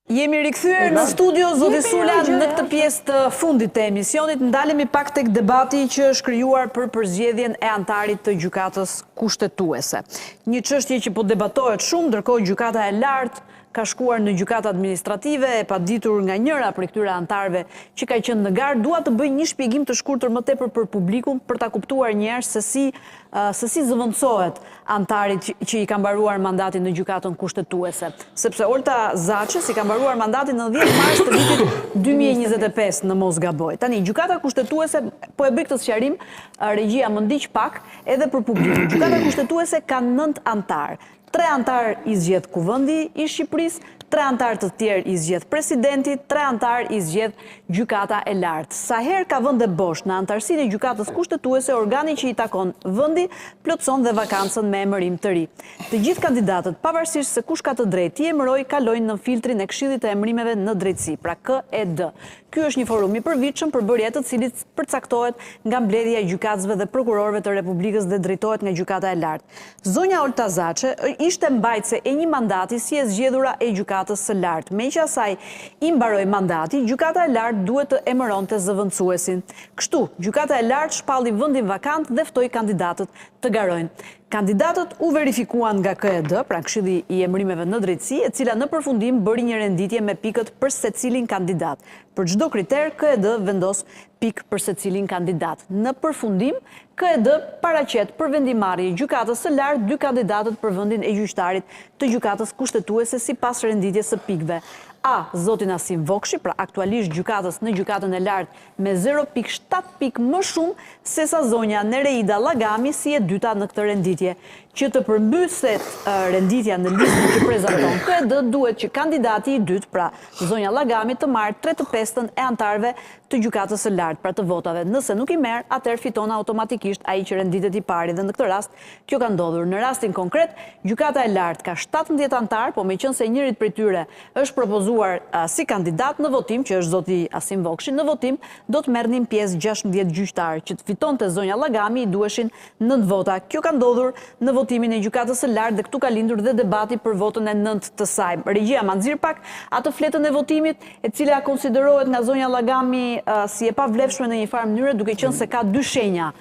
Jemi rikthyer në studio zoti Sula në këtë pjesë të fundit të emisionit ndalemi pak tek debati që është krijuar për përzgjedhjen e anëtarit të Gjykatës Kushtetuese. Një çështje që po debatohet shumë, ndërkohë Gjykata e Lartë ka shkuar në Gjykatë Administrative e paditur nga njëra prej këtyre anëtarëve që ka qenë në garë. Dua të bëj një shpjegim të shkurtër më tepër për publikun për ta kuptuar një herë se si se si zëvendësohet anëtari që i ka mbaruar mandati në Gjykatën Kushtetuese, sepse Olta Zaçes i ka mbaruar mandati në 10 mars të vitit 2025, në mos gaboj. Tani, Gjykata Kushtetuese, po e bëj këtë sqarim, regjia më ndiq pak, edhe për publikun. Gjykata Kushtetuese ka 9 anëtarë. Tre anëtarë i zgjedh Kuvendi i Shqipërisë, tre anëtarë të tjerë i zgjedh Presidenti, tre anëtarë i zgjedh Gjykata e Lartë. Sa herë ka vende bosh në anëtarësinë e Gjykatës Kushtetuese, organi që i takon vendi plotëson dhe vakancën me emërim të ri. Të gjithë kandidatët, pavarësisht se kush ka të drejtë t'i emërojë, kalojnë nën filtrin e Këshillit të Emërimeve në Drejtësi, pra KED. Ky është një forum i përvitshëm, përbërja e të cilit përcaktohet nga mbledhja e gjykatësve dhe prokurorëve të Republikës dhe drejtohet nga Gjykata e Lartë. Zonja Olta Zaçe ishte mbajtëse e një mandati si e zgjedhura e Gjykatës së Lartë. Meqë asaj i mbaroi mandati, Gjykata e Lartë duhet të emëronte zëvendësuesin. Kështu, Gjykata e Lartë shpalli vendin vakant dhe ftoi kandidatët të garojnë. Kandidatët u verifikuan nga KED, pra Këshilli i Emërimeve në Drejtësi, e cila në përfundim bëri një renditje me pikët për secilin kandidat. Për çdo kriter, KED vendos pikë për secilin kandidat. Në përfundim, KED paraqet për vendimmarrje Gjykatës së Lartë dy kandidatët për vendin e gjyqtarit të Gjykatës Kushtetuese sipas renditjes së pikëve. A. Zotin Asim Vokshi, pra aktualisht gjykatës në Gjykatën e Lartë me 0,7 pikë më shumë sesa zonja Nereida Llagami si e dyta në këtë renditje. Që të përmbyset renditja në listën që prezanton KED, duhet që kandidati i dytë, pra zonja Llagami, të marrë 3/5 e anëtarëve të Gjykatës së Lartë, pra të votave. Nëse nuk i merr, atëherë fiton automatikisht ai që renditet i pari dhe në këtë rast kjo ka ndodhur. Në rastin konkret, Gjykata e Lartë ka 17 anëtarë, po meqenëse njërit prej tyre është propozuar si kandidat në votim, që është zoti Asim Vokshi, në votim do të merrnin pjesë 16 gjyqtarë, që të fitonte zonja Llagami i duheshin 9 vota. Kjo ka ndodhur në votimin e Gjykatës së Lartë dhe këtu ka lindur dhe debati për votën e nëntë të saj. Regjia ma nxirr pak atë fletën e votimit, e cila konsiderohet nga zonja Llagami si e pavlefshme në një farë mënyre, duke qenë se ka dy shenja.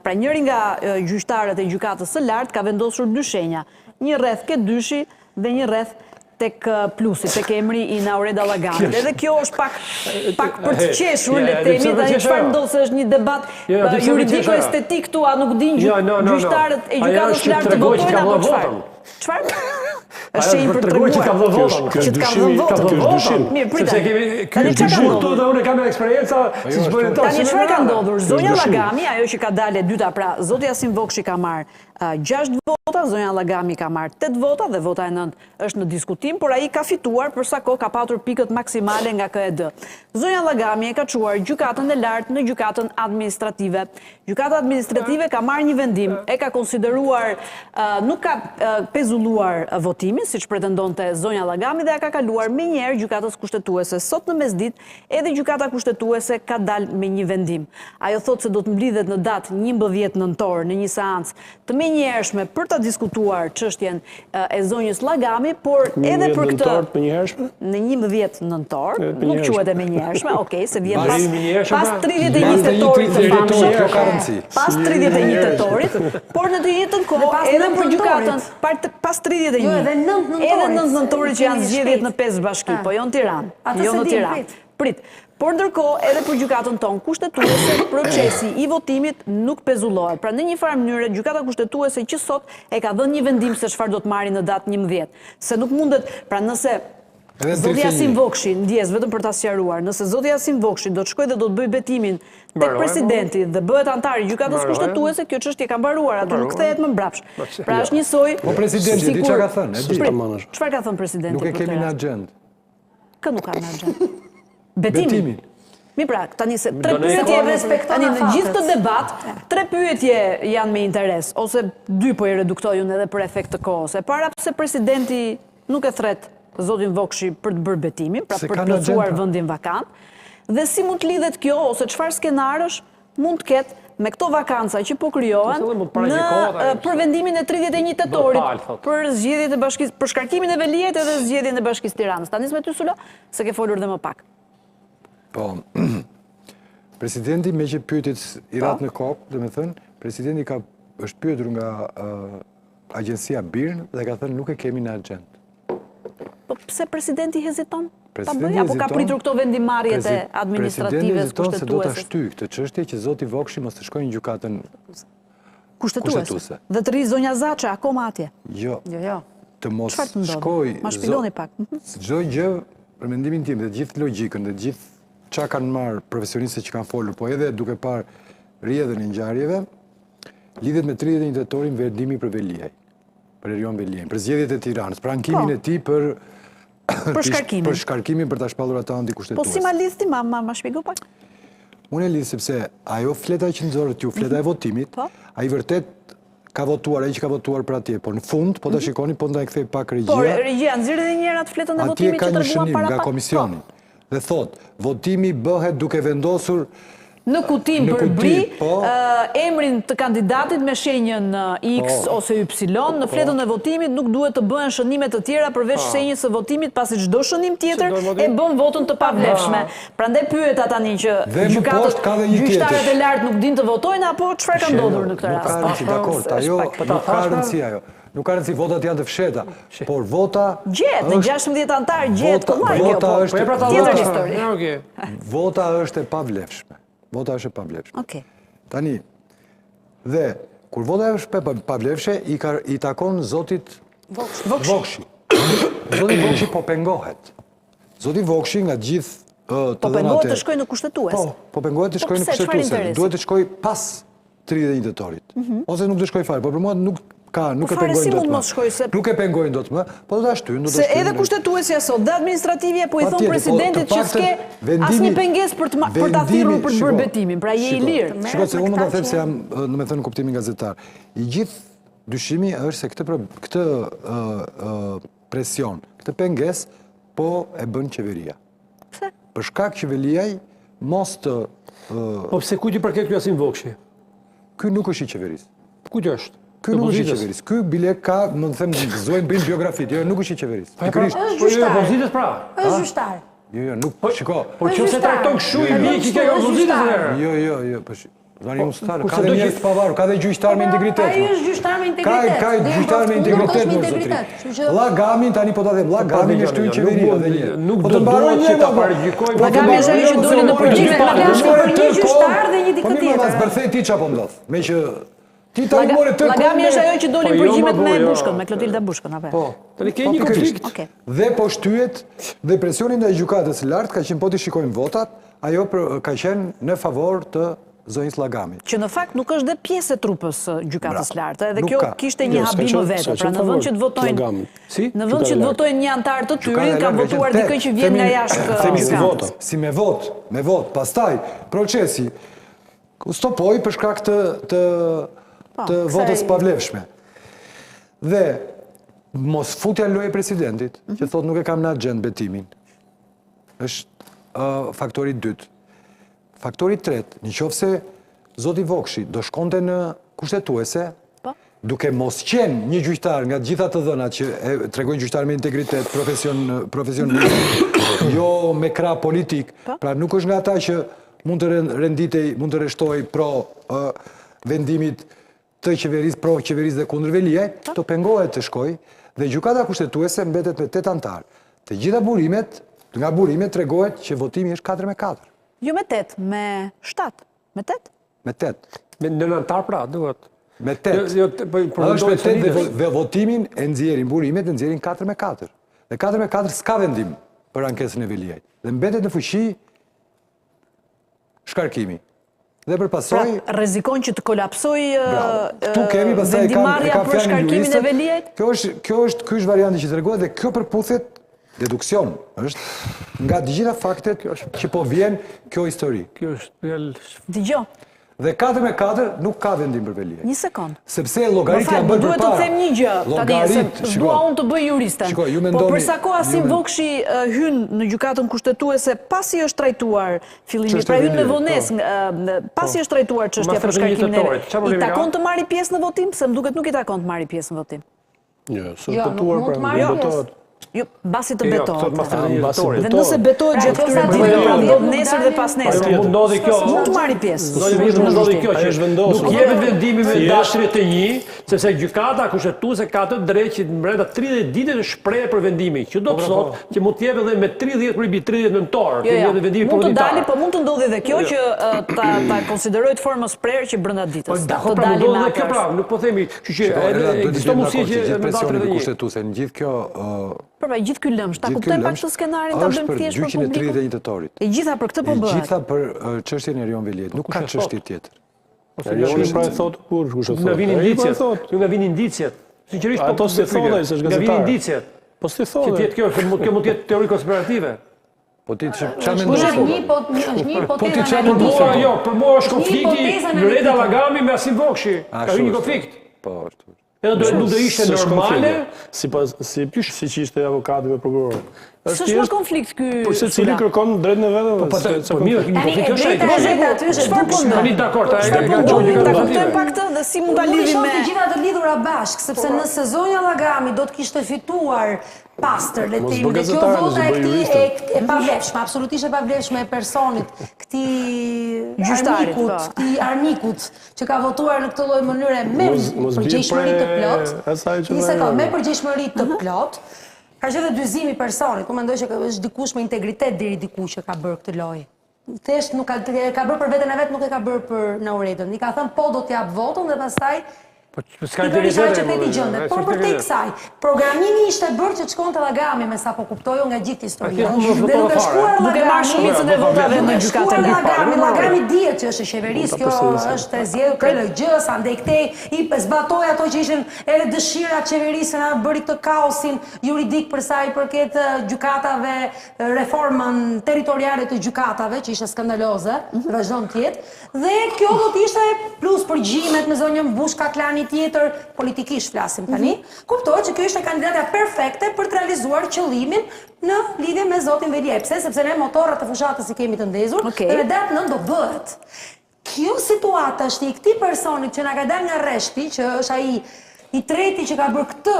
Pra njëri nga gjyqtarët e Gjykatës së Lartë ka vendosur dy shenja, një rreth ke dyshi dhe një rreth tek plusi, tek emri i Naureda Llagamit. Edhe kjo është pak pak për të qeshur, le të themi, tani çfarë ndodh se është një debat juridiko-estetik këtu, a nuk dinë gjyqtarët e gjykatës së lartë të votojnë apo çfarë? Çfarë? Është shenjë për të treguar që të ka dhënë votën. Që të ka dhënë votën. Ky është dyshim. Mirë, prit. Sepse kemi ky është dyshim këtu dhe unë kam eksperienca siç bëjnë ata. Tani çfarë ka ndodhur? Zonja Llagami, ajo që ka dalë e dyta, pra zoti Asim Vokshi ka marrë 6 vota, zonja Llagami ka marrë 8 vota dhe vota e 9 është në diskutim, por ai ka fituar për sa kohë ka patur pikët maksimale nga KED. Zonja Llagami e ka çuar gjykatën e lartë në gjykatën administrative. Gjykata administrative ka marrë një vendim, e ka konsideruar, nuk ka pezulluar votimin, siç pretendonte zonja Llagami dhe ia ka kaluar menjëherë gjykatës kushtetuese. Sot në mesditë, edhe gjykata kushtetuese ka dalë me një vendim. Ajo thotë se do të mblidhet në datë 11 nëntor në një seancë të menjëhershme për ta diskutuar çështjen e zonjës Llagami, por edhe për këtë... 11 nëntor të menjëhershme? Në 11 nëntor, nuk quhet e menjëhershme, okej, se vjen pas, pas 31 tetorit të famshëm, pas 31 tetorit, por në të njëjtën kohë edhe për gjykatën, pas 31, jo, edhe 9 nëntorit, edhe 9 nëntorit që janë zgjedhjet në 5 bashki, po jo në Tiranë, jo në Tiranë. Prit. Por ndërkohë edhe për gjykatën tonë kushtetuese, procesi i votimit nuk pezullohet. Pra në një farë mënyre gjykata kushtetuese që sot e ka dhënë një vendim se çfarë do të marrë në datë 11. Se nuk mundet, pra nëse Zoti Asim Vokshi, ndjesë vetëm për ta sqaruar, nëse zoti Asim Vokshi do të shkojë dhe do të bëjë betimin tek presidenti dhe bëhet anëtar i gjykatës kushtetuese, kjo çështje ka mbaruar, aty nuk kthehet më mbrapsht. Pra është njësoj Po presidenti, di çfarë ka thënë, e di. Çfarë ka thënë presidenti? Nuk e kemi në agjendë. Kë nuk ka në agjendë? Betimin. Betimin. Mi pra, tani se tre pyetje, tani në gjithë këtë debat, tre pyetje janë me interes, ose dy po i reduktoj unë edhe për efekt të kohës. E para pse presidenti nuk e thërret zotin Vokshi për të bërë betimin, pra për të plotësuar vendin vakant, dhe si mund të lidhet kjo, ose çfarë skenarësh mund të ketë me këto vakanca që po krijohen në për vendimin e 31 tetorit për zgjedhjet e bashkisë, për shkarkimin e Veliajt edhe zgjedhjen e bashkisë Tiranës. Ta nis me ty Sulo, se ke folur dhe më pak. Po. Presidenti meqë pyetjet i po. ratë në kokë, domethënë, presidenti ka është pyetur nga agjencia BIRN dhe ka thënë nuk e kemi në axhendë. Po pse presidenti heziton? Ta bëjë apo ka pritur këto vendimmarrjet e administrative kushtetuese? Se do ta shtyjë këtë çështje që zoti Vokshi mos të shkojë në gjykatën kushtetuese. Dhe të rrijë zonja Zaçe akoma atje. Jo. Jo, jo. Të mos shkojë. Ma shpjegoni pak. Mhm. Çdo gjë për mendimin tim dhe gjithë logjikën dhe gjithë ça kanë marrë profesionistët që kanë folur, po edhe duke parë rrjedhën e ngjarjeve, lidhet me 31 tetorin vendimi për Veliaj. për Erion Veliajn, për zgjedhjet e Tiranës, për ankimin po. e tij për për shkarkimin. Për shkarkimin për ta shpallur atë antikushtetues. Po si ma lidh ti, ma ma, ma shpjego pak? Unë e lidh sepse ajo fleta që nxorët ju, fleta e mhm. votimit, po. ai vërtet ka votuar, ai që ka votuar për atje, por në fund, po ta mhm. shikoni, po na e kthejë pak regjia. Po, regjia, nxirre edhe një herë atë fletën e votimit që treguam para pak. Nga komisioni. Po. Dhe thotë, votimi bëhet duke vendosur në kutinë përbri po. emrin të kandidatit me shenjën X po. ose Y, në po. fletën e votimit nuk duhet të bëhen shënime të tjera përveç shenjës së votimit, pasi çdo shënim tjetër e bën votën të pavlefshme. Prandaj pyeta tani që gjykatët, gjyqtarët e lartë nuk dinë të votojnë apo çfarë ka ndodhur në këtë rast? Nuk ka rëndësi, dakord, ajo nuk ka rëndësi ajo. Nuk ka rëndësi, votat janë të fshehta, por vota... Gjehet, në 16 anëtarë, gjehet kollaj kjo, po, është, po, tjetër histori. Vota është e pavlefshme. Vota është e pavlefshme. Okej. Tani, dhe, kur vota është e pavlefshme, i, ka, i takon zotit Vokshi. Zoti Vokshi po pengohet. Zoti Vokshi nga gjithë të Po pengohet të shkojë në kushtetuese. Po, po pengohet të po shkojë në kushtetuese. Duhet të shkojë pas 31 tetorit. Mhm. Ose nuk do shkojë fare, por për mua nuk ka, nuk po e pengojnë dot më. Nuk e pengojnë dot më, po do ta shtyjnë, do ta shtyjnë. Se edhe kushtetuesja sot dhe administrativja po i thonë po presidentit që s'ke asnjë pengesë për të për ta thirrur për të bërë betimin, pra je i lirë. Shiko se unë mund ta them se jam, domethënë në kuptimin gazetar. I gjithë dyshimi është se këtë këtë presion, këtë pengesë po e bën qeveria. Pse? Për shkak që Veliaj mos të Po pse kujt i përket ky Asim Vokshi? Ky nuk është i qeverisë. Kujt është? Ky nuk është i qeverisë. Ky bile ka, më them, gëzojnë bëjnë biografitë. Jo, nuk është i qeverisë. Po, pra, është po, jo, gjyqtar. Opozitës pra. Është gjyqtar. Jo, jo, nuk, po, shiko. Po që se trajton kështu i bie që ke opozitës atëherë. Jo, jo, jo, po Zani unë s'tharë, ka dhe njerëz të pavarur, ka dhe gjyqtar me integritet. Ai është gjyqtar me integritet. Ka gjyqtar me integritet, mor zotri. Llagamin, tani po ta them, Llagamin e shtyn qeveria dhe një. Nuk po do të duhet që ta paragjykojmë. Llagami është ajo që doli në përgjime, për një gjyqtar dhe një dikë tjetër. Po mirë, ma zbërthej ti çfarë po ndodh. Meqë ti tani more të Llagami është ajo që doli në jo, përgjimet me jo. Bushkën, me Klotilda Bushkën, apo? Po. Tani ke një konflikt. Dhe po shtyhet dhe presioni ndaj gjykatës së lartë ka qenë po t'i shikojmë votat, ajo ka qenë në favor të zonjës Llagami. Që në fakt nuk është dhe pjesë e trupës së gjykatës së lartë, edhe kjo kishte një jo, habi më vete, pra në vend që të votojnë në vend që të votojnë një anëtar të tyre, kanë votuar dikë që vjen nga jashtë Themi si votë, si me votë, me votë. Pastaj procesi u stopoi për shkak të të po, të votës pavlefshme. Dhe mos futja në lojë e presidentit, që mhm. thotë nuk e kam në axhendë betimin. Është faktori i dytë. Faktori i tretë, në qoftë se zoti Vokshi do shkonte në kushtetuese, po. duke mos qenë një gjyqtar nga të gjitha të dhënat që e tregojnë gjyqtar me integritet, profesion, profesionist, jo me krah politik, po. pra nuk është nga ata që mund të renditej, mund të rreshtohej pro vendimit të qeverisë, pro qeverisë dhe kundër Veliajt, po. do pengohet të shkojë dhe gjykata kushtetuese mbetet me 8 anëtarë. Të gjitha burimet, nga burimet tregohet që votimi është 4 me 4. Jo me 8, me 7, me 8? Me 8. Me nëntë anëtarë pra, duhet. Me 8. Jo, jo, po, është me 8 dhe, dhe votimin e nxjerrin burimet e nxjerrin 4 me 4. Dhe 4 me 4 s'ka vendim për ankesën e Veliajt. Dhe mbetet në fuqi shkarkimi. Dhe për pasojë... Pra, rrezikon që të kolapsojë Këtu kemi pastaj vendimmarrja për shkarkimin e Veliajt? Kjo është, kjo është, ky është varianti që tregohet dhe kjo përputhet deduksion, është nga të gjitha faktet që po vjen kjo histori. Kjo është Dëgjo. Dhe 4 me 4 nuk ka vendim për Veliaj. Një sekond. Sepse llogaritë janë bërë përpara. Duhet të them një gjë, tani se s'dua unë të bëj juristen. Shiko, ju mendoni Po për sa kohë Asim Vokshi hyn në gjykatën kushtetuese pasi është trajtuar fillimi, pra hyn me vonesë, po. pasi po. është trajtuar çështja për shkarkimin e I takon të marrë pjesë në votim, se më duket nuk i takon të marrë pjesë në votim. Jo, s'është jo, betuar pra, nuk betohet. Jo, mbasi të jo, betohet. Dhe nëse betohet pra, gjatë këtyre ditëve, pra ndodh nesër dhe pas nesër. Mund ndodhi kjo. Mund të marrë pjesë. Mund të ndodhi kjo që nuk jepet vendimi me datë 31, sepse gjykata kushtetuese ka të drejtë që brenda 30 ditëve të shprehet për vendimin, që do të po, pra, thotë po. që mund të jepet edhe me 30 kur i bie 30 nëntor, jo, jo. jepet vendimi Mund të dali, po mund të ndodhi edhe kjo që ta ta konsideroj të formës prerë që brenda ditës. Po, të pra, dali me atë. Kjo pra, nuk po themi, kështu që ekziston mundësia që gjithë presioni për kushtetuese, në gjithë kjo Pra, pra, gjithë ky lëmsh, ta kuptojmë pak këtë skenarin, ta bëjmë thjesht për publikun. Është për gjyqin e 31 tetorit. E gjitha për këtë po bëhet. E gjitha për çështjen e Erion Veliajt, nuk ka çështje tjetër. Erioni pra e thotë kur, kush e thotë? Nga vijnë indiciet, ju nga vijnë indiciet. Sinqerisht po ato s'i thotë ai, se është gazetar. Nga vijnë indiciet. Po s'i thotë. Që të jetë kjo, kjo mund të jetë teori konspirative. Po ti çfarë mendon? Është një po është një hipotezë. Po ti çfarë mendon? Po jo, për mua është konflikti Naureda Llagami me Asim Vokshi. Ka hyrë një konflikt. Po, ashtu. Edhe do nuk do ishte normale, sipas si siç ishte avokati me prokurorin. Është thjesht konflikt ky. Po secili kërkon drejtën e vet. Po po, po mirë, një konflikt është ai. Po çfarë po ndodh? Tani dakord, ai ka po ndodh? Ta kuptojmë pak këtë dhe si mund ta lidhim me Të gjitha të lidhura bashkë, sepse po, nëse zonja Llagami do të kishte fituar pastër, le të themi, dhe kjo vota e këtij e, e pavlefshme, absolutisht e pavlefshme e personit, këtij armikut, po. këtij armikut që ka votuar në këtë lloj mënyre me përgjegjshmëri të plotë. Një sekondë, me përgjegjshmëri të mhm. plotë. Ka qenë dhe dyzimi i personit, unë mendoj që është dikush me integritet deri diku që ka bërë këtë lojë. Thjesht nuk ka e ka bërë për veten e vet, nuk e ka bërë për Nauredën. I ka thënë po do të jap votën dhe pastaj Po s'ka integritet. Që të gjënde. Por përtej kësaj, programimi ishte bërë që të shkonte Llagami, me sa po kuptoj unë nga gjithë historia. Dhe duke shkuar Llagami, duke marrë shumicën e votave në gjykatën e Llagami, Llagami dihet që është e qeverisë, kjo është e zgjedhur KLGJ-së, andej këtej, i zbatoi ato që ishin edhe dëshirat qeverisë, na bëri këtë kaosin juridik për sa i përket gjykatave reformën territoriale të gjykatave, që ishte skandaloze, mm -hmm. vazhdon të jetë, dhe kjo do të ishte plus përgjimet me zonjën Bushka, klani tjetër, politikisht flasim tani, mm -hmm. kuptohet që kjo ishte kandidatja perfekte për të realizuar qëllimin në lidhje me zotin Veliaj. Pse? Sepse ne motorrat e fushatës i kemi të ndezur, okay. dhe me datë 9 do bëhet. Kjo situatë tashti i këtij personit që na ka dalë nga rreshti, që është ai i treti që ka bërë këtë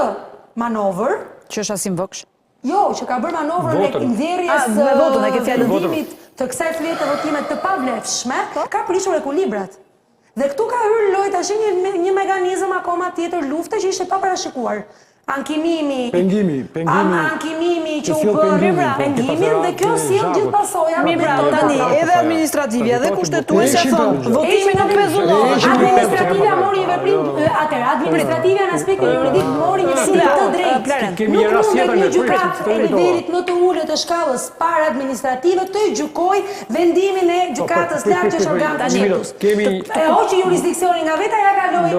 manovër, që është Asim Vokshi. Jo, që ka bërë manovrën e nxjerrjes së me votën, e ke fjalën vendimit të kësaj flete votime të pavlefshme, po. ka prishur ekuilibrat. Dhe këtu ka hyrë në lojë tash një një mekanizëm akoma tjetër lufte që ishte paparashikuar. Ankimimi, pengimi, pengimi, ankimimi që u bë, pra, pengimin dhe kjo sjell gjithë pasojat. Mirë pra, tani edhe administrativja dhe kushtetuesja thonë, votimi nuk pezullohet. Administrativja mori një veprim, atëherë administrativja në aspektin juridik mori një veprim të drejtë. Kemi një rast tjetër në gjykatë e nivelit më të ulët të shkallës parë administrative të gjykojë vendimin e po, gjykatës po, lartë që është organ kushtetues. Kemi e hoqi jurisdiksionin nga veta ia kaloi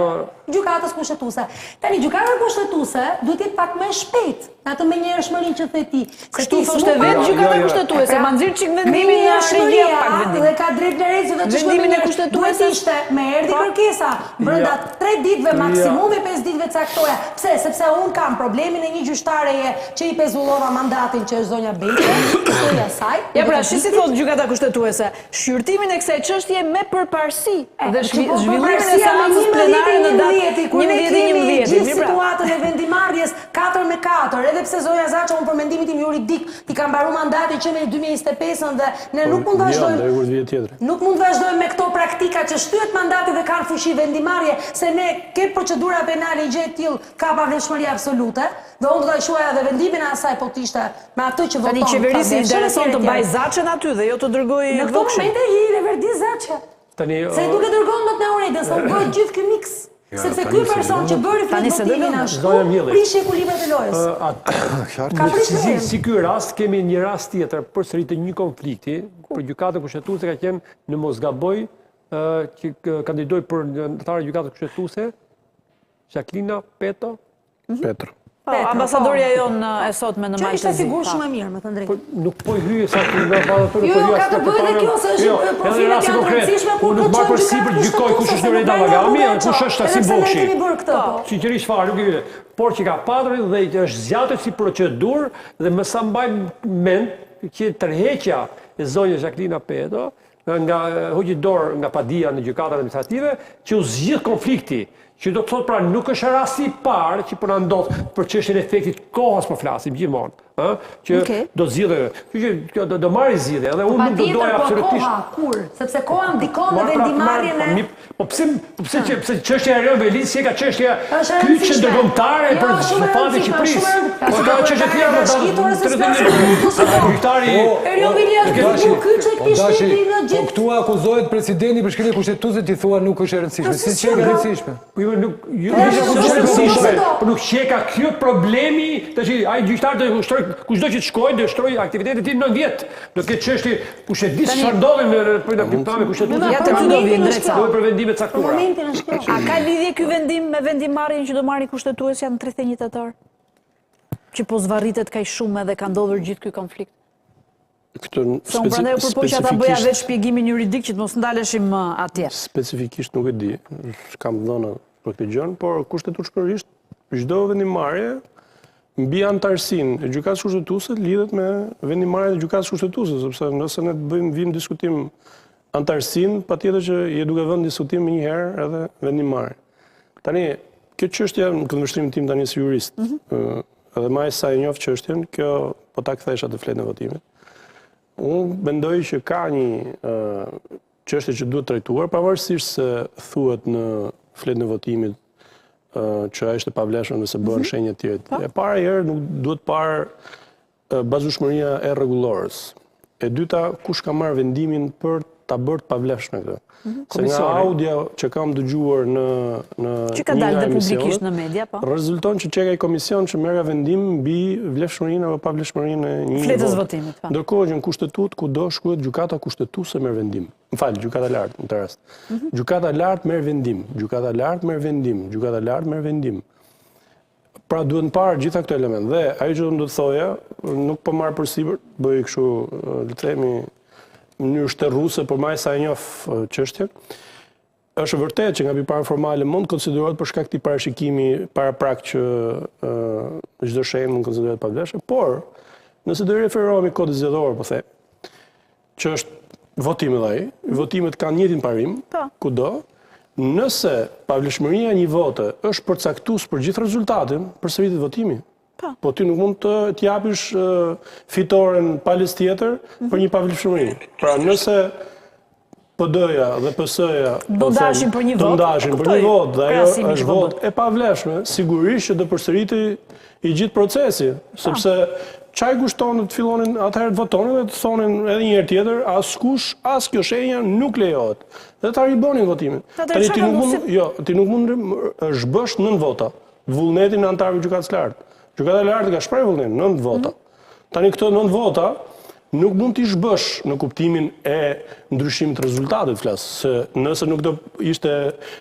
gjykatës kushtetuese. Tani gjykata kushtetuese duhet të jetë pak më e shpejtë në atë menjëhershmërinë që the ti. Se Kështu thoshte vetë gjykata jo, jo. kushtetuese, ma nxirr çik vendimin nga regjia pak vendim. Dhe ka drejt Lorenzo dhe të shkojë vendimin e kushtetueses. Duhet ishte, më erdhi po. kërkesa brenda 3 ditëve maksimumi 5 ditëve caktoja. Pse? Sepse unë kam problemin e një gjyqtareje që i pezullova mandatin që është zonja Bejte, stoja saj. Ja pra, shi si thotë gjykata kushtetuese, shqyrtimin e kësaj çështje me përparësi dhe zhvillimin e seancës plenare në datë 11.11. Kur ne kemi gjithë pra. situatën e vendimarrjes 4 me 4, edhe pse zonja Zaçe unë për mendimin tim juridik i ka mbaru mandati që me 2025-ën dhe ne nuk mund të jo, vazhdojmë nuk mund të vazhdojmë me këto praktika që shtyhet mandati dhe kanë fuqi vendimarrje se ne ke procedura penale gjë e tillë ka pavlefshmëri absolute dhe unë do ta quaja edhe vendimin e asaj po të ishte me atë që voton. Tani qeverisë i intereson të mbajë Zaçen aty dhe jo të dërgojë Në këto momente i leverdis Zaçe. Tani se nuk e dërgon dot Nauredën, se u bë gjithë ky miks. Sepse ky person që bëri fletëvotimin ashtu, prishi ekuilibrat e lojës. Ka prishur. Si, si ky rast kemi një rast tjetër përsëri të një konflikti për gjykatën kushtetuese ka qenë në mos gaboj që kandidoi për anëtare gjykatës kushtetuese Zhaklina Peto mhm. Petro. Po, ambasadorja po. jonë e sotme në Mal të Zi. Që ishte figurë shumë e mirë, me thënë të drejtën. Po, nuk po i hyj sa të në ballatore, jo, po jo, ka të bëjë dhe kjo, se është jo, profilet janë të rëndësishme, kur nuk marr përsipër të gjykoj kush është Jorida Llagami dhe kush është Arsim Vokshi. Po. Sinqerisht fare, nuk i hyj. Por që ka patur dhe që është zgjatur si procedurë dhe me sa mbaj mend që tërheqja e zonjës Zhaklina Peto nga hoqi dorë nga padia në gjykatën administrative, që u zgjidh konflikti, që do të thotë pra nuk është rasti i parë që po na ndodh për çështjen e efektit kohës po flasim gjithmonë, ë, që okay. do zgjidhet. Kështu që kjo do do marrë zgjidhje, edhe unë nuk do doja po absolutisht. Koha, kur, sepse koha ndikon në pra, vendimmarrjen e Po pse po pse që pse çështja e Erion Veliajt si ka çështja kyçe ndërkombëtare jo, për fatin e Shqipërisë. Po ka çështje të tjera për ta. Gjyqtari po, Erion Veliaj është figurë kyçe këtij shteti në gjithë. Po këtu akuzohet presidenti për shkelje kushtetuese ti thua nuk është e rëndësishme. Si s'është e rëndësishme? Po jo nuk jo nuk është e rëndësishme. Po nuk qeka kjo problemi, tash ai gjyqtar do të ushtroj kushdo që të shkojë do të ushtroj aktivitetin e tij 9 vjet. Do ketë çështje kush e di çfarë ndodhi në për në pikëpamje kushtetuese. Ja të do vjen drejt sa. Do për vendime të caktuara. Për momentin është kjo. A ka lidhje ky vendim me vendimmarrjen që do marrë kushtetuesja në 31 tetor? Që po zvarritet kaq shumë edhe ka ndodhur gjithë ky konflikt. Këtë Se unë prandaj u përpoqa ta bëja vetë shpjegimin juridik që të mos ndaleshim më atje. Specifikisht nuk e di, s'kam dhëna për këtë gjënë, por kushtetutshmërisht çdo vendimmarrje mbi anëtarësinë e gjykatës kushtetuese lidhet me vendimmarrjen e gjykatës kushtetuese, sepse nëse ne të bëjmë vëmë në diskutim anëtarësinë, patjetër që je duke vënë në diskutim menjëherë edhe vendimmarrjen. Tani, kjo çështje në këndvështrimin tim tani si jurist, mm -hmm. Edhe me aq sa e njoh çështjen, kjo po ta kthesh atë fletën e votimit. Unë mendoj që ka një çështje që duhet trajtuar, pavarësisht se thuhet në fletën e votimit që është e pavlefshme nëse bëhen mm -hmm. shenja të tjera. Po. E para herë nuk duhet parë bazueshmëria e rregullores. E dyta, kush ka marrë vendimin për ta bërë të pavlefshme këtë. Mhm. Se nga audio që kam dëgjuar në në që ka dalë dhe publikisht në media, po. Rezulton që qenka një komision që merr vendim mbi vlefshmërinë apo pavlefshmërinë e një fletës votimit, po. Ndërkohë që në kushtetutë kudo shkruhet gjykata kushtetuese merr vendim. Më fal, gjykata e lartë në këtë rast. Mhm. Gjykata e lartë merr vendim, gjykata e lartë merr vendim, gjykata e lartë merr vendim. Pra duhet parë gjitha këto elemente. Dhe ajo që unë do të thoja, nuk po marr përsipër, bëj kështu, le të themi, në mënyrë shteruese, por me aq sa e njoh çështjen. Është vërtet që nga pikëpamja formale mund të konsiderohet për shkak të parashikimi paraprak që çdo shenjë mund të konsiderohet pavlefshme, por nëse do i referohemi kodit zgjedhor, po them, që është votim edhe ai, votimet kanë njëjtin parim, po. kudo, nëse pavlefshmëria e një vote është përcaktues për gjithë rezultatin, përsëritet votimi. Po. po ti nuk mund të të japish fitoren palës tjetër mm -hmm. për një pavlefshmëri. Pra nëse PD-ja dhe PS-ja do ndaheshin për një votë, do ndaheshin për një votë dhe ajo është po votë e pavlefshme, sigurisht që do përsëritej i gjithë procesi, sepse ça i kushton të fillonin atëherë të votonin dhe të thonin edhe një herë tjetër, askush, as kjo shenja nuk lejohet. Dhe ta ribonin votimin. Tani ti nuk mund, jo, ti nuk mund zhbësh nëntë vota, vullnetin e anëtarëve të gjykatës lartë. Gjykata e lartë ka shprehur vullnetin, nëntë vota. Mhm. Tani këto nëntë vota nuk mund t'i zhbësh në kuptimin e ndryshimit të rezultatit, flas, se nëse nuk do ishte,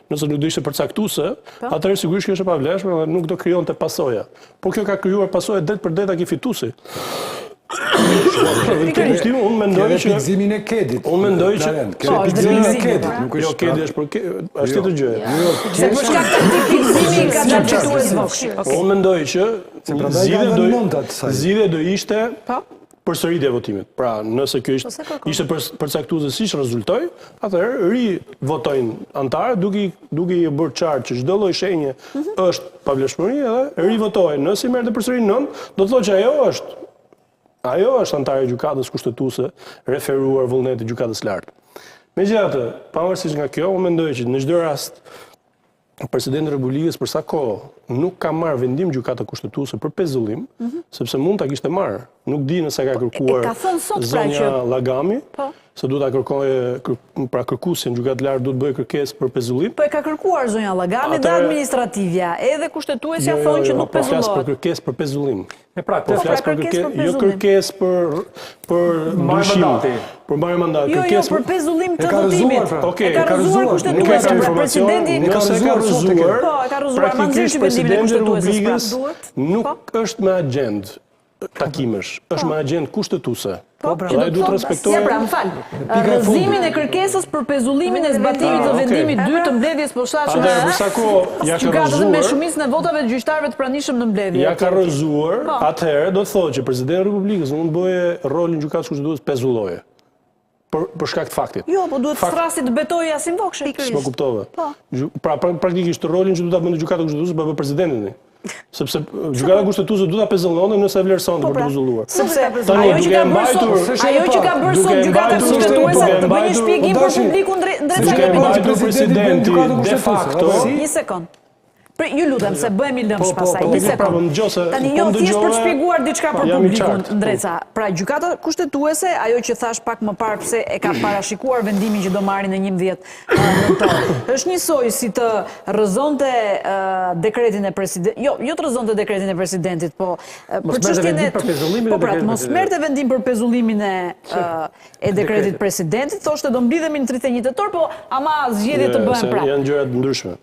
nëse nuk do ishte përcaktuese, po. atëherë sigurisht kjo është e pavlefshme dhe nuk do krijonte pasoja. Por kjo ka krijuar pasoja drejtpërdrejt tek fituesi. Pikërisht, unë mendoj që pikëzimin e Kedit. Unë mendoj që kjo po, pikëzimin e Kedit, nuk është. Jo, Kedi është për është tjetër gjë. Jo, se për shkak të këtij pikëzimi ka dalë fitues Vokshi. Unë mendoj që zgjidhja do zgjidhja do ishte po. përsëritja e votimit. Pra, nëse kjo ishte po, ishte për, përcaktuese siç rezultoi, atëherë rivotojnë anëtarët duke duke i bërë qartë që çdo lloj shenje mm -hmm. është pavlefshmëri edhe rivotojnë. Nëse i merrte përsëri 9, do të thotë që ajo është ajo është anëtare e gjykatës kushtetuese referuar vullnetit të gjykatës lartë. Megjithatë, pavarësisht nga kjo, unë mendoj që në çdo rast Presidenti i Republikës për sa kohë nuk ka marrë vendim gjykata kushtetuese për pezullim, mm -hmm. sepse mund ta kishte marrë. Nuk di nëse ka kërkuar ka thënë sot pra zonja që... Llagami, po. se duhet ta kërkojë kër, pra kërkuesi në gjykatë të lartë duhet të bëjë kërkesë për pezullim. Po e ka kërkuar zonja Llagami dhe administrativja, edhe kushtetuesja jo, jo, thonë që jo, nuk pezullohet. Po flas për kërkesë për pezullim. E pra, po flas për kërkesë, jo kërkesë për për ndryshim, për marrje mandati, jo, jo, kërkesë për pezullim të votimit. Pra. Okej, e ka rrëzuar kushtetuesja, pra presidenti nëse e ka rrëzuar, po, e ka rrëzuar, praktikisht presidenti i Republikës pra. nuk po. është me agjendë takimesh, është me agjendë kushtetuese. Po, pra, dhe duhet të respektojë. Ja pra, më fal. Rrëzimin e kërkesës për pezullimin e zbatimit të ah, vendimit 2 të mbledhjes së posaçme. Atëherë, për sa kohë ja ka rrëzuar me shumicën e votave të gjyqtarëve të pranishëm në mbledhje. Ja ka rrëzuar, po. atëherë do të thotë që presidenti i Republikës mund të bëjë rolin e gjykatës kushtetuese pezulloje. Për për shkak të faktit. Jo, po duhet të thërrasë të betohej Asim Vokshi. S'më kuptove. Po. Pra praktikisht rolin që do ta bënte gjykata kushtetuese po e bën presidenti. Sepse gjykata kushtetuese do ta pezullonte nëse e vlerësonte po, për të pra, pezulluar. Sepse ajo që ka bërë sot, ajo që ka bërë sot gjykata kushtetuese të bëjë një shpjegim për publikun drejt Duke mbajtur presidenti de facto. Një sekond. Pre, ju lutem se bëhemi lëmsh po, po, pastaj. Po, Një sekond. Tani jo thjesht për të shpjeguar diçka për publikun, Ndreca. Pra gjykata kushtetuese, ajo që thashë pak më parë pse e ka parashikuar vendimin që do marrin në 11 nëntor. Është njësoj si të rrëzonte dekretin e presidentit, jo, jo të rrëzonte dekretin e presidentit, po për çështjen e po pra, mos merrte vendim për pezullimin e e dekretit të presidentit, thoshte do mblidhemi në 31 tetor, po ama zgjedhjet të bëhen prapë. Janë gjëra të ndryshme.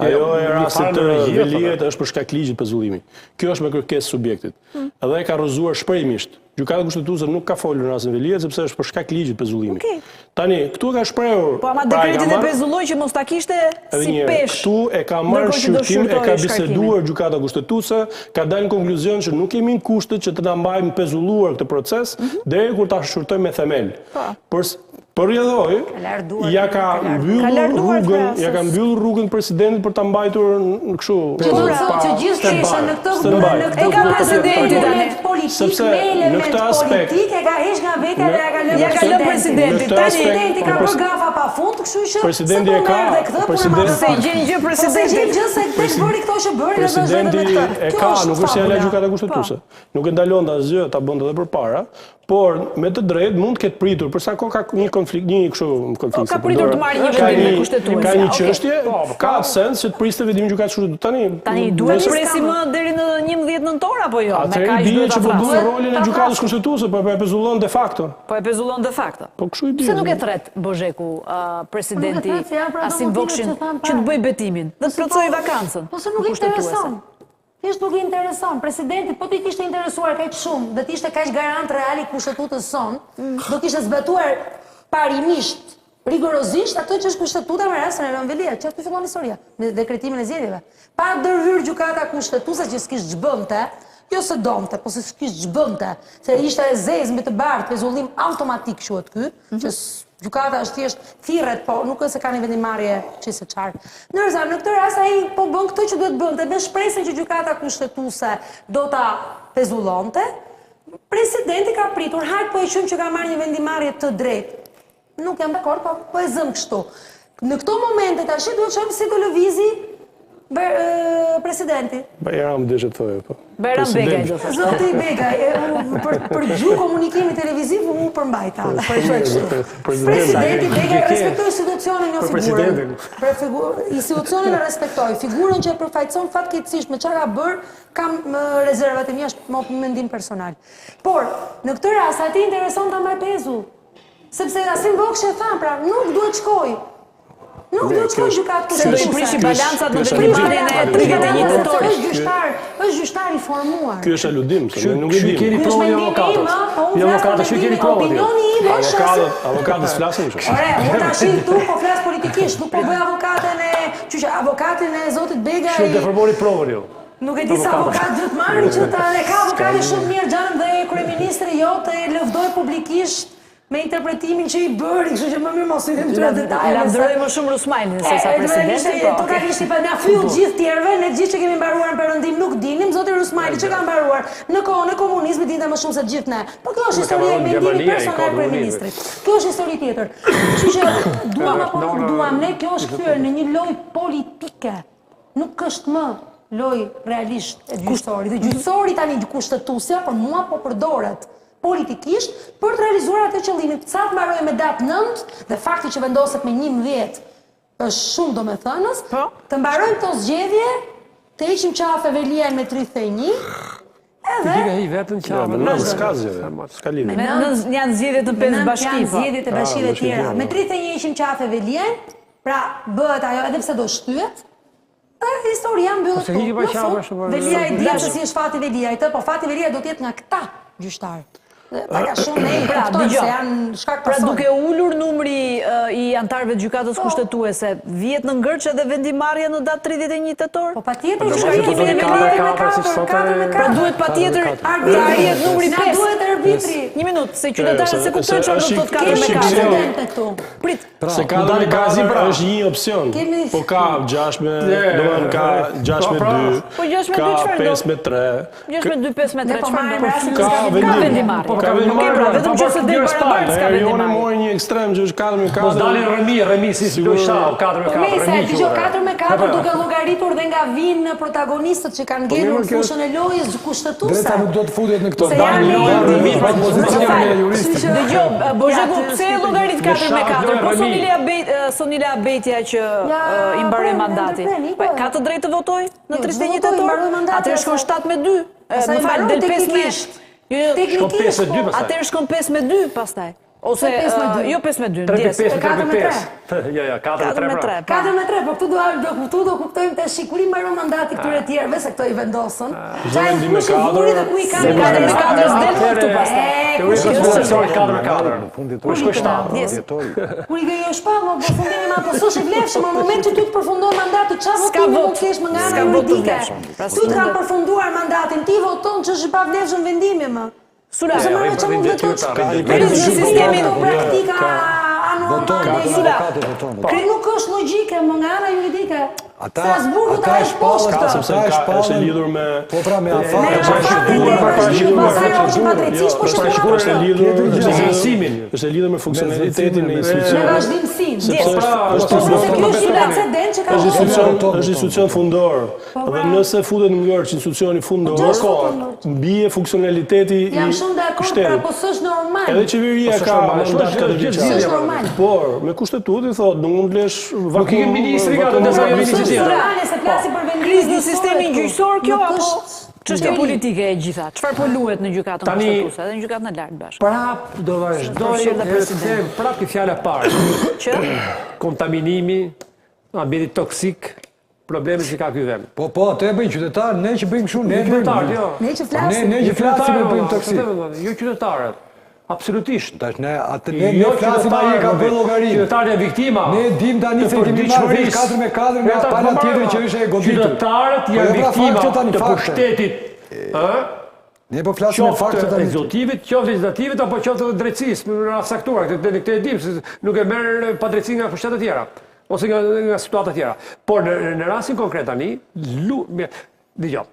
Ajo e rastit të Veliajt është për shkak ligjit pezullimi. Kjo është me kërkesë subjektit. Hmm. Edhe e ka rrëzuar shprehimisht. Gjykata Kushtetuese nuk ka folur në rastin Veliajt sepse është për shkak ligjit pezullimi. Okej. Tani, këtu e ka shprehur. Po ama pra, dekretin e pezulloi që mos ta kishte si peshë. Këtu e ka marrë shqyrtim, e ka biseduar Gjykata Kushtetuese, ka dalë në konkluzion që nuk jemi në kushtet që të na mbajmë pezulluar këtë proces, mhm. deri kur ta shqyrtojmë me themel. Po. Për për rrjedhojë, ja ka mbyllur rrugën, ja ka mbyllur rrugën presidentit për ta mbajtur në kështu. Që do të thotë që gjithë peshën në këtë në këtë e ka presidenti tani politik me element politik e ka heq nga vetja dhe ja ka lënë ja ka lënë presidentit. Tani presidenti ka bërë gafa pa fund, kështu që presidenti e ka, presidenti s'e gjen gjë presidentit. Po s'e gjen gjë se tek bëri këto që bëri dhe vazhdoi me këtë. E ka, nuk është se ja la gjykata kushtetuese. Po. Nuk e ndalon asgjë ta bënte edhe përpara, por me të drejtë mund të ketë pritur për sa kohë ka një konflikt, një kështu konflikt. Po, ka pritur të marrë një vendim me kushtetuese. Ka një çështje, po, po, ka sens që të priste vendimin gjykatës kushtetuese. Tani tani duhet të presim më deri në 11 nëntor apo jo? Me kaq duhet ta që po bën rolin e gjykatës kushtetuese, po e pezullon de facto. Po e pezullon de facto. Po kështu i bie. Pse nuk e thërret Bozheku presidenti Asim Vokshin që të bëjë betimin dhe të plotësojë vakancën? Po se nuk i intereson. Thjesht nuk i intereson. Presidenti po t'i kishte interesuar kaq shumë dhe të ishte kaq garant real i kushtetutës sonë, mm. do kishte zbatuar parimisht rigorozisht atë që është kushtetuta me rastin e Erion Veliajt, që aty fillon historia me dekretimin e zgjedhjeve. Pa ndërhyrë gjykata kushtetuese që s'kish ç'bënte, jo se donte, po se s'kish ç'bënte, se ishte e zezë mbi të bardhë, pezullim automatik quhet ky, mm -hmm. që Gjykata është thjesht thirret, po nuk është se ka një vendimmarrje çi se çfarë. Ndërsa në këtë rast ai po bën këtë që duhet bënte me shpresën që gjykata kushtetuese do ta pezullonte. Presidenti ka pritur, hajt po e quajmë që ka marrë një vendimmarrje të drejtë. Nuk jam dakord, po po e zëm kështu. Në këto momente tash duhet të shohim si do lëvizi presidenti. Bajram deshe të thoje, po. Bajram Begaj do thotë. Zoti Begaj, për për gjuhë komunikimi televiziv u përmbajta. Po e quaj kështu. Presidenti Begaj respektoi institucionin jo figurën. Për figurë, institucionin e respektoi, figurën që e përfaqëson fatkeqësisht me çfarë ka bërë, kam rezervat e mia, është mendim personal. Por, në këtë rast atij i intereson ta mbajë pezull. Sepse Asim Vokshi e tha, pra, nuk duhet shkojë. Nuk duhet shkojë gjykatë kushtetuese. Se do i prishi balancat në vendimmarrjen e 31 tetorit. Është gjyqtar, është gjyqtar i formuar. Ky është aludim, se ne nuk e dimë. Keni provë jo avokatët. Po jo avokatët, ju keni provë. Opinioni im është avokatët, avokatët s'flasin kështu. Ore, unë tash këtu po flas politikisht, nuk po bëj avokaten e, që avokatin e zotit Begaj. Ju deformoni provën ju. Nuk e di sa avokat duhet marrë që ta e ka avokatin shumë mirë xhanëm dhe kryeministri jot e lëvdoi publikisht me interpretimin që i bëri, kështu që më mirë mos i hym këtyre detajeve. Lavdëroi më shumë Rusmajlin se sa presidentin, po. Totalisht i pa na fyu po. gjithë tjerëve, ne gjithë që kemi mbaruar në perëndim nuk dinim, zoti Rusmajli që ka mbaruar në kohën e komunizmit dinte më shumë se të gjithë ne. Po kjo është historia e mendimit personal e kryeministrit. Kjo është histori tjetër. Kështu që duam apo nuk duam ne, kjo është kthyer në një lojë politike. Nuk është më lojë realisht e gjyqësorit. Dhe gjyqësori tani kushtetuesja për mua po përdoret politikisht për të realizuar atë qëllimin. Sa të mbarojë me datë 9 dhe fakti që vendoset me 11 është shumë domethënës, po. të mbarojmë këto zgjedhje, të heqim qafe Veliajn me 31. Edhe Ti ke heq vetën Jo, qafe. me nëntë s'ka zgjedhje. S'ka lidhje. Me nëntë janë zgjedhjet në pesë bashki. Janë po. zgjedhjet e bashkive Ah, tjera. Me 31 heqim qafe Veliajn, pra bëhet ajo edhe pse do shtyhet. Dhe historia mbyllet Po se këtu. hiqi pa Në qafe, fund, ashtu, po, Veliaj po, dihet se si është fati Veliajt, ë, po fati Veliajt do të jetë nga këta gjyqtarë. Dhe Pak a shumë ne i Pra, kuptojmë dëgjo. se janë shkak Pra pasojë. duke ulur numri i anëtarëve të gjykatës Po. kushtetuese, vihet në ngërç edhe vendimmarrja në datë 31 tetor? Po patjetër Po, që do shkakimi të e thotë Veliajt me katër, katër, si 4, sot 4 me e- 4. Pra duhet patjetër Arbitri. të arrihet numri Na 5. duhet arbitri. Një minutë, se qytetarët se kuptojnë çfarë do të thotë 4 me është 4. Precedente këtu. Prit. Pra, Se 4 me 4 pra. është një opsion. Kemi- Po ka 6 me, domethënë ka 6 me Po, pra. 2. Po, 6 me 2 ka çfarë do? 5 me 3. 6 me 2, 5 me 3, Ne po çfarë marrim do? rastin Ka Ka vendim. vendimmarrje. Po, ka Okej, vendimmarrje. pra, vetëm Pa, që se pa, del njërës barabartë palë, s'ka Erioni vendimmarrje. mori një ekstrem që është 4 me 4. Mos dalin rrëmi, rrëmi si Sigur- lojë shahu, 4 me Po 4, Mesa, rrëmi. dëgjoj quhet. 4 me 4 duke llogaritur dhe nga vinë protagonistët që kanë ngelur mirë, në kjo fushën e lojës kushtetuese. Drejta nuk do të futet në këto. Se janë dalin me lojë, individ. rrëmi, Pra pozicionin e juristit. Kështu që- Dëgjoj, Bozheku, Ja, pse e llogarit 4 me shah, 4? lojë Po rrëmi. Sonila Bejt, Sonila Bejtja që Ja, i mbaroi prem, mandati. ndërpreni, Po po. ka të drejtë të votoj në Jo, 31 s'do votoj, tetor? mbaroi mandati, Atëherë shkon asa- 7 me 2. Pastaj Më fal, mbaroi del 5 me teknikisht. Jo, jo, Shkon Teknikisht, 5 me 2 po. pastaj. Atëherë shkon 5 me 2 pastaj. Ose 5 me 2. jo 5 me 2, 3 ndjes. 5 4 me 3 5. Jo, jo, 4 me 4 3 me pra. 3. 4 me 3, po këtu do do këtu do kuptojmë të Shqipëri mbaron mandati këtyre tjerëve se këto i vendosën. Çdo Çfarë vendim me kush i vuri dhe ku i ka Se me 4 me 4 4 s'del më këtu pastaj. E, Teoria kush e i konspiracionit vuri? 4 me 4. Në fundit Kur shkoi 7. Ndjes. dhjetori. Kur i gëjo shpall, më përfundimi ma po s'është i vlefshëm, në moment që ty të përfundon mandati, çfarë S'ka votimi vot. mund të kesh më nga ana S'ka vot të juridike? vlefshëm. Pra Ty të kanë s'mundet. përfunduar mandatin, ti voton që është i pavlefshëm vendimi më. Sula, Ose marrë çfarë mund të thotë? Krizë në sistemin Këto praktika Voton, anormale. katër Sula. avokate voton. Po nuk është logjike më nga ana juridike. Ata Strasburgu ata ta e është poshtë. shpallën, Ka sepse ata e ka është e shpallën- lidhur me Po pra me Me afat. afatin e parashikuar, vazhdimit, parashikuar, pastaj hoqi padrejtësisht, po është shkuar është e lidhur Tjetër gjë. është e lidhur- Zëvendësimin. Është e lidhur me funksionalitetin e Me institucionit. vazhdimsinë. Sepse Pra, është është Po se ky është një institucion precedent që ka është institucion Voton, është institucion fundor. Po, Dhe pra. nëse futet në ngërç institucioni fundor, Po, gjë futet në ngërç. mbije funksionaliteti i Jam shumë dakord, pra shtetit. po s'është normal. Edhe qeveria Po, s'është ka normal, mandat është- katër është vjeçar. zgjidhje, S'është normal. Por me kushtetutë i thotë nuk mund të lesh vakum. ikën ministri nga vakum- ndërsa jo ministri S'është tjetër. normale se flasim për vendimin Krizë në gjyqësore sistemin këtu. gjyqësor kjo Nuk apo është çështje politike e gjitha? Çfarë po luhet në gjykatën Tani- kushtetuese edhe në gjykatën e lartë bashkë? Prap do vazhdoj Përfshirë dhe të presidenti. them prap ke fjala e parë. Që Kontaminimi, ambienti toksik, problemet që ka ky vend. Po po, atë e bëjnë qytetarët, ne që bëjmë kështu, ne e bëjmë. Qytetarët, jo. Ne që Po, flasim. Ne ne që flasim e bëjmë toksik. Jo qytetarët. Absolutisht. Tash ne atë ne ne Jo flasim ai e ka bërë llogarinë. Qytetarët janë viktima. Ne dim tani të se kemi marrë vesh përditshmërisë. 4 me 4 nga Ja, ta- pala po, tjetër marrë, që është e goditur. Qytetarët Po, janë jo, pra, viktima fakte tani, të fakte. pushtetit, ë? Ne po flasim me fakte Qoftë tani. ekzekutivit, qoftë legjislativit apo qoftë edhe drejtësisë në rast caktuar, këtë ne këtë e dim se nuk e merr padrejtësi nga pushtetet e tjera ose nga nga situata të tjera. Por në në rastin konkret tani, lu, me- dëgjoj.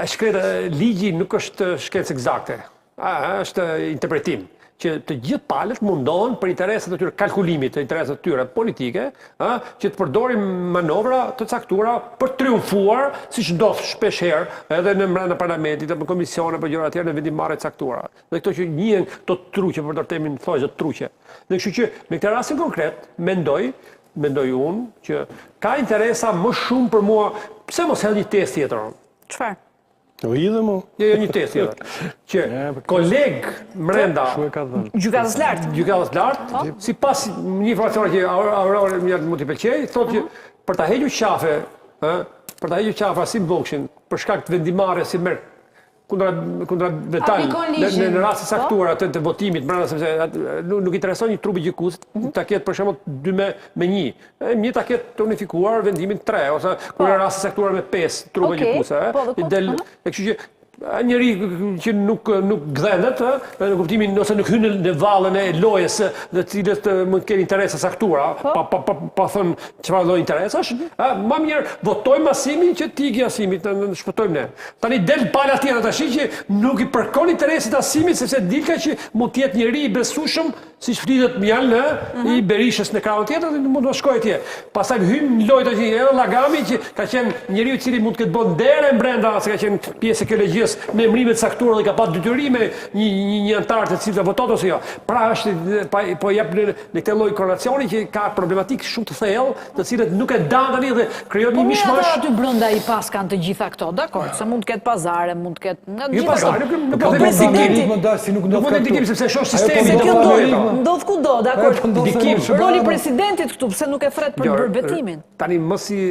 E shkreta ligji nuk është shkencë eksakte. A, është interpretim që të gjithë palët mundohen për interesat e tyre, kalkulimit të interesat e tyre politike, ë, që të përdorim manovra të caktuara për të triumfuar, siç ndodh shpesh herë edhe në brenda parlamentit apo komisione apo gjëra të tjera në vendimmarrje të caktuara. Dhe këto që njihen këto truqe, përdor termin thonjë truqe. Dhe kështu që në këtë rastin konkret mendoj mendoj unë që ka interesa më shumë për mua, pse mos hedh një test tjetër? çfarë? Jo hidhe mo. Jo, jo një test tjetër. Që koleg mrenda Shu e ka dhënë. Gjykatës lartë. gjykatës lartë, sipas një informacioni që Aurora Aurora më mund t'i pëlqej, thotë që për ta hequr qafe, ë, për ta hequr qafe Asim Bokshin për shkak të vendimmarrjes si merr kundra kundra vetal Aplikon në, në, ligjin. në raste caktuara të, të votimit brenda sepse atë, nuk, nuk intereson një trupi gjykues ta ketë për shembull 2 me me 1. E mirë ta ketë të unifikuar vendimin 3 ose kur në raste caktuara me 5 trupa Okej, gjykuese, ë, po, dhe i ku- del e kështu që a, njeri që nuk nuk gdhendet, ë, në kuptimin ose nuk hyn në, në vallën e lojës ë, dhe të cilët ë, mund të kenë interesa caktuara, pa pa pa, pa thënë çfarë lloj interesash, ë, më mirë votojmë Asimin që ti iki Asimit, në, në, shpëtojmë ne. Tani del pala tjetër tash që nuk i përkon interesit Asimit sepse dilka që mund të jetë njeri i besueshëm. Siç flitet Mjalë, mhm. i Berishës në krahun tjetër dhe mund të shkojë atje. Pastaj hyn në lojë tash edhe Llagami që ka qenë njeriu i cili mund të ketë bërë ndere brenda, se ka qenë pjesë e KLGJ-së me emërime të caktuara dhe ka pas detyrime një një një anëtar të cilit ta voton ose jo. Pra është pa, po jap në, në këtë lloj korrelacioni që ka problematikë shumë të thellë, të cilët nuk e dan tani dhe krijon po një mishmash. Po aty brenda i pas kanë të gjitha këto, dakor, se mund të ketë pazare, mund të ketë nga të jo gjitha. Pazare, nuk nuk po ka presidenti, më dash si nuk ndodh këtu. Nuk ndikim sepse shoh po sistemin. Se kjo ndodh, ndodh kudo, dakor. Po ndikim. Roli i presidentit këtu, pse nuk e thret për të bërë betimin? Tani mos i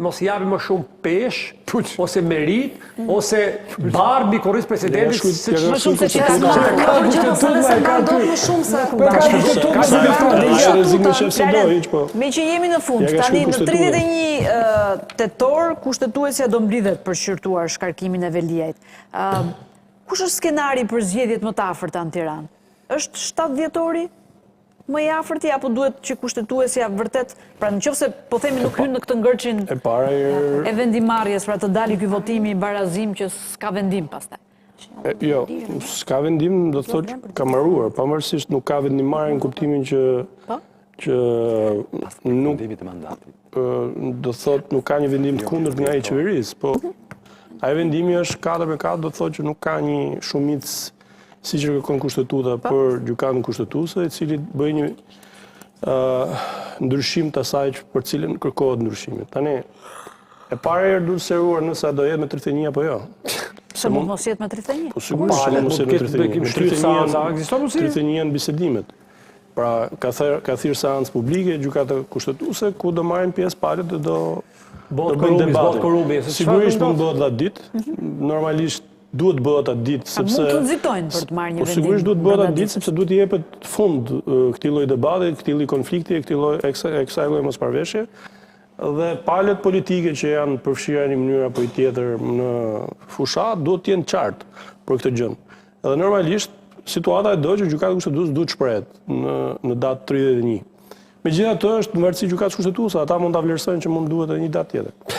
mos i japim më shumë peshë ose meritë ose barrë mbi kurriz presidentit se më shumë se që ka marrë. Ka kushtetutë e ka dot më shumë se ku. Ka kushtetutë ka rrezik në qoftë se do hiç po. Meqë jemi në fund, tani në 31 tetor kushtetuesja do mblidhet për shqyrtuar shkarkimin e Veliajt. Kush është skenari për zgjedhjet më të afërta në Tiranë? Është 7 dhjetori? Më i afërti apo duhet që kushtetuesja vërtet, pra në qoftë se po themi nuk hyn në këtë ngërçin e para e vendimmarrjes, pra të dali ky votimi i barazim që s'ka vendim pastaj. Jo, s'ka vendim, do të thotë ka mbaruar, pavarësisht nuk ka vendimmarrje në kuptimin që po? që nuk vendimit të mandatit. Do të thotë nuk ka një vendim të kundërt nga i qeverisë, po mhm. ai vendimi është 4 me 4, do të thotë që nuk ka një shumicë siç e kërkon Kushtetuta po. për gjykatën kushtetuese, i cili bën një ndryshim të asaj që për cilën kërkohet ndryshimi. Tani, e para herë duhet sqaruar nëse do jetë me 31 apo jo. Se mund mos jetë me 31? Po sigurisht që mund mos jetë me 31. Me 31 31 janë bisedimet. Pra, ka thirr ka thirr seancë publike gjykata kushtetuese ku do marrin pjesë palët dhe do do bëjnë debat. Sigurisht mund bëhet atë ditë. Mhm. Normalisht Duhet të bëhet atë ditë sepse mund të nxitojnë për të marrë një po, vendim. Po sigurisht duhet të bëhet atë ditë sepse duhet t'i jepet fund këtij lloj debati, këtij lloj konflikti, këtij lloj e kësaj lloj mosmarrëveshje dhe palët politike që janë përfshirë në një mënyrë apo një tjetër në fushatë duhet të jenë të qartë për këtë gjë. Dhe normalisht situata e do që Gjykata Kushtetuese duhet të shprehet në në datë 31. Megjithatë është në varësi Gjykatës Kushtetuese, ata mund ta vlerësojnë që mund duhet edhe një datë tjetër.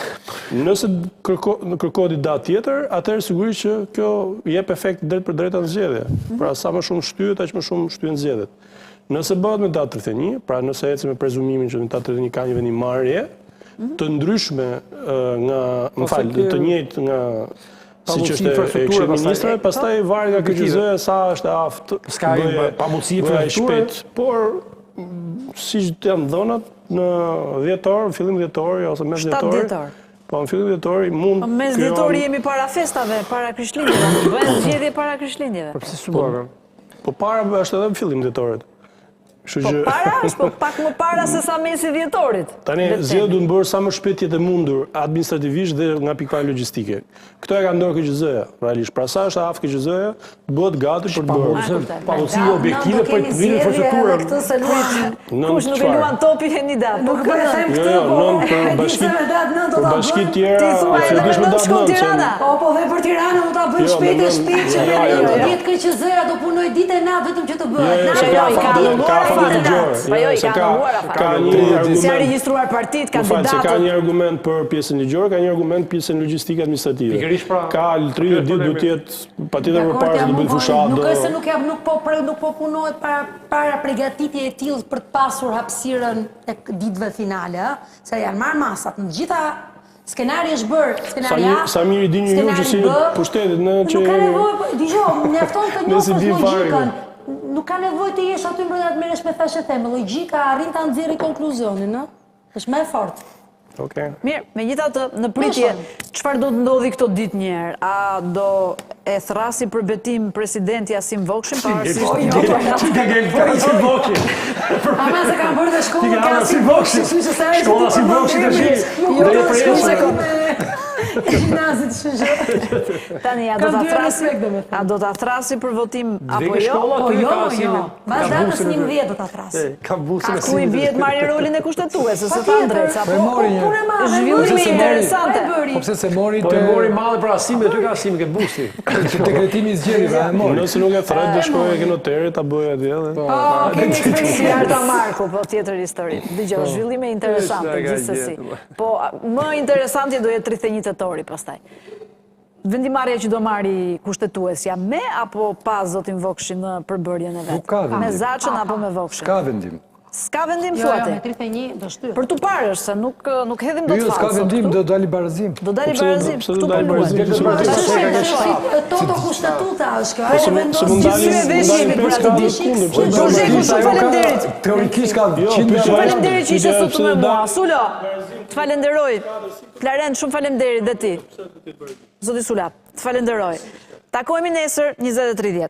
Nëse kërko, kërkohet një datë tjetër, atëherë sigurisht që kjo jep efekt drejtpërdrejt në zgjedhje. Mhm. Pra sa më shumë shtyhet, aq më shumë shtyhen zgjedhjet. Nëse bëhet me datë 31, pra nëse ecim me prezumimin që në datë 31 ka një vendimmarrje mhm. të ndryshme nga, më fal, të njëjtë nga siç është e Këshillit të Ministrave, pastaj varet nga KQZ-ja sa është e aftë. S'ka pamundësi infrastrukture, por siç janë dhënat në dhjetor, në fillim dhjetori ose mes dhjetori. 7 dhjetor. Po në fillim dhjetori mund po, mes dhjetori jemi para festave, para Krishtlindjeve, nuk bëhen zgjedhje para Krishtlindjeve. Po pse s'u bëhen? Po para është edhe në fillim dhjetorit. Po para është, po pak më para se sa mesi dhjetorit. Tani, zgjedhjet duhen bërë sa më shpejt të jetë e mundur administrativisht dhe nga pikëpamja logjistike. Këto e ka në dorë KQZ-ja, realisht. Pra sa është e aftë KQZ-ja, të bëhet gati për të bërë. Pamundësi objektive për të ngritur infrastrukturën. Këtë se luan. Kush nuk e luan topi e një datë. Nuk po e them jo, këtë, jo, po. për bashkitë për bashkitë tjera. Ti thua edhe me nëntë shkon Tirana. Po, po dhe për Tiranën do ta bëjnë jo, shpejt e shpejt që jo, jo, do jetë KQZ-ja do punojë ditë e natë vetëm që të bëhet. Jo, jo, i ka anuluar afatet. Po jo, i ka anuluar afatet. Ka një argument. Si janë regjistruar partitë, kandidatët. Ka një argument për pjesën ligjore, ka një argument pjesën logjistike administrative. Pikërisht pra. Ka 30 ditë duhet të jetë patjetër përpara se të bëjnë fushatë. Nuk është se nuk jam nuk po pre, nuk po punohet para para përgatitje e tillë për të pasur hapësirën e ditëve finale, ë, se janë marrë masat në gjitha Skenari është bërë, skenari A, sa mirë i dini ju që si pushtetit në që Nuk ka nevojë, po, dëgjo, mjafton të njohësh logjikën. Nuk ka nevojë të jesh aty brenda të merresh me thashetheme. Logjika arrin ta nxjerrë konkluzionin, ë? Është më e fortë. Okej. Mirë, megjithatë, në pritje, çfarë do të ndodhi këto ditë një herë? A do e thrasi për betim presidenti Asim Vokshin, pavarësisht po, jo, po, jo. Ti ke ke Asim Vokshin. Ama se kanë bërë dhe shkollën ka Asim Vokshin. Shkolla Asim Vokshin tash. Jo, do të shkollën gjimnazit kështu që. Tani a do ta thrasi? A do ta thrasi për votim apo jo? Po jo, jo. Pas datës 11 do ta thrasi. Ka busën e Ku i bie të marrë rolin e kushtetueses, se thanë drejt, po e mori një. Zhvillime interesante. Po pse se mori po te Po e mori madhe për Asimin, aty ka Asimi ke busti. Te dekretimi i zgjedhjeve, e mori. Nëse nuk e thret, do shkojë ke noteri ta bëjë atje dhe. Po, kemi si Arta Marku, po tjetër histori. Dëgjo, po. zhvillime interesante gjithsesi. Po më interesante do jetë 31 tetori pastaj. Vendimmarrja që do marri kushtetuesja, me apo pa zotin Vokshi në përbërjen e vet? Nuk ka vendim. Me Zaçen apo me Vokshin? S'ka vendim. S'ka vendim jo, jo, thua ti? me 31 do shtyhet. Për t'u parë është se nuk nuk hedhim dot Jo, s'ka fals sot vendim, këtu. do dali barazim. Do dali Po pse do- barazim. pse do Këtu po dali luhet. barazim? Toto kushtetuta është kjo. Po Ajo vendos se mund Gjithsy dalin e vesh jemi për atë ditë. Zhorgjeku, shumë faleminderit. Teorikisht ka Jo, 100 pyetja Shumë faleminderit që ishe Pyetja sot pse me do mua. dalin- Sulo, të falenderoj. Plarent, shumë faleminderit dhe ti. Zoti Sula, të falenderoj. Takohemi nesër 20:30.